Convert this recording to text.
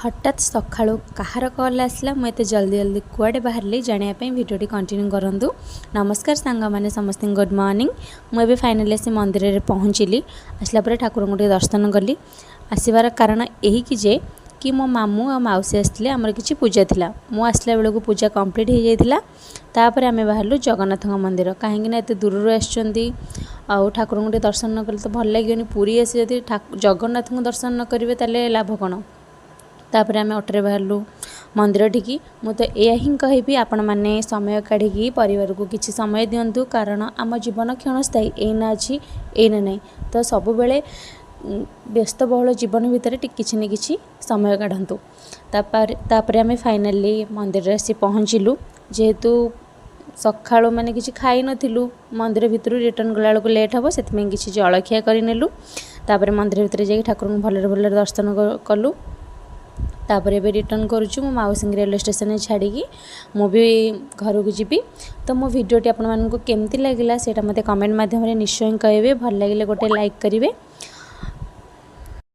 ହଠାତ୍ ସକାଳୁ କାହାର କଲ୍ ଆସିଲା, ମୁଁ ଏତେ ଜଲ୍ଦି ଜଲ୍ଦି କୁଆଡ଼େ ବାହାରିଲି, ଜାଣିବା ପାଇଁ ଭିଡ଼ିଓଟି କଣ୍ଟିନ୍ୟୁ କରନ୍ତୁ। ନମସ୍କାର ସାଙ୍ଗମାନେ, ସମସ୍ତଙ୍କୁ ଗୁଡ଼୍ ମର୍ଣ୍ଣିଂ। ମୁଁ ଏବେ ଫାଇନାଲି ଆସି ମନ୍ଦିରରେ ପହଞ୍ଚିଲି। ଆସିଲା ପରେ ଠାକୁରଙ୍କୁ ଟିକେ ଦର୍ଶନ କଲି। ଆସିବାର କାରଣ ଏହିକି ଯେ କି ମୋ ମାମୁଁ ଆଉ ମାଉସୀ ଆସିଥିଲେ, ଆମର କିଛି ପୂଜା ଥିଲା। ମୁଁ ଆସିଲା ବେଳକୁ ପୂଜା କମ୍ପ୍ଲିଟ୍ ହେଇଯାଇଥିଲା। ତାପରେ ଆମେ ବାହାରିଲୁ ଜଗନ୍ନାଥଙ୍କ ମନ୍ଦିର, କାହିଁକିନା ଏତେ ଦୂରରୁ ଆସିଛନ୍ତି ଆଉ ଠାକୁରଙ୍କୁ ଟିକେ ଦର୍ଶନ ନ କଲେ ତ ଭଲ ଲାଗିବନି। ପୁରୀ ଆସି ଯଦି ଜଗନ୍ନାଥଙ୍କୁ ଦର୍ଶନ ନ କରିବେ, ତାହେଲେ ଲାଭ କ'ଣ? ତାପରେ ଆମେ ଅଟୋରେ ବାହାରିଲୁ ମନ୍ଦିର ଠିକି। ମୁଁ ତ ଏଇଆ ହିଁ କହିବି, ଆପଣମାନେ ସମୟ କାଢ଼ିକି ପରିବାରକୁ କିଛି ସମୟ ଦିଅନ୍ତୁ, କାରଣ ଆମ ଜୀବନ କ୍ଷଣସ୍ଥାୟୀ। ଏଇନା ଅଛି, ଏଇନା ନାହିଁ। ତ ସବୁବେଳେ ବ୍ୟସ୍ତବହୁଳ ଜୀବନ ଭିତରେ ଟିକେ କିଛି ନା କିଛି ସମୟ କାଢ଼ନ୍ତୁ। ତାପରେ ଆମେ ଫାଇନାଲି ମନ୍ଦିରରେ ଆସି ପହଞ୍ଚିଲୁ। ଯେହେତୁ ସକାଳୁ ମାନେ କିଛି ଖାଇନଥିଲୁ, ମନ୍ଦିର ଭିତରୁ ରିଟର୍ଣ୍ଣ କଲାବେଳକୁ ଲେଟ୍ ହେବ, ସେଥିପାଇଁ କିଛି ଜଳଖିଆ କରିନେଲୁ। ତାପରେ ମନ୍ଦିର ଭିତରେ ଯାଇକି ଠାକୁରଙ୍କୁ ଭଲରେ ଭଲରେ ଦର୍ଶନ କଲୁ। ତାପରେ ଏବେ ରିଟର୍ଣ୍ଣ କରୁଛୁ। ମୁଁ ମାଉସୀଙ୍କୁ ରେଲୱେ ଷ୍ଟେସନରେ ଛାଡ଼ିକି ମୁଁ ବି ଘରକୁ ଯିବି। ତ ମୋ ଭିଡ଼ିଓଟି ଆପଣମାନଙ୍କୁ କେମିତି ଲାଗିଲା, ସେଇଟା ମୋତେ କମେଣ୍ଟ ମାଧ୍ୟମରେ ନିଶ୍ଚୟ କହିବେ। ଭଲ ଲାଗିଲେ ଗୋଟେ ଲାଇକ୍ କରିବେ।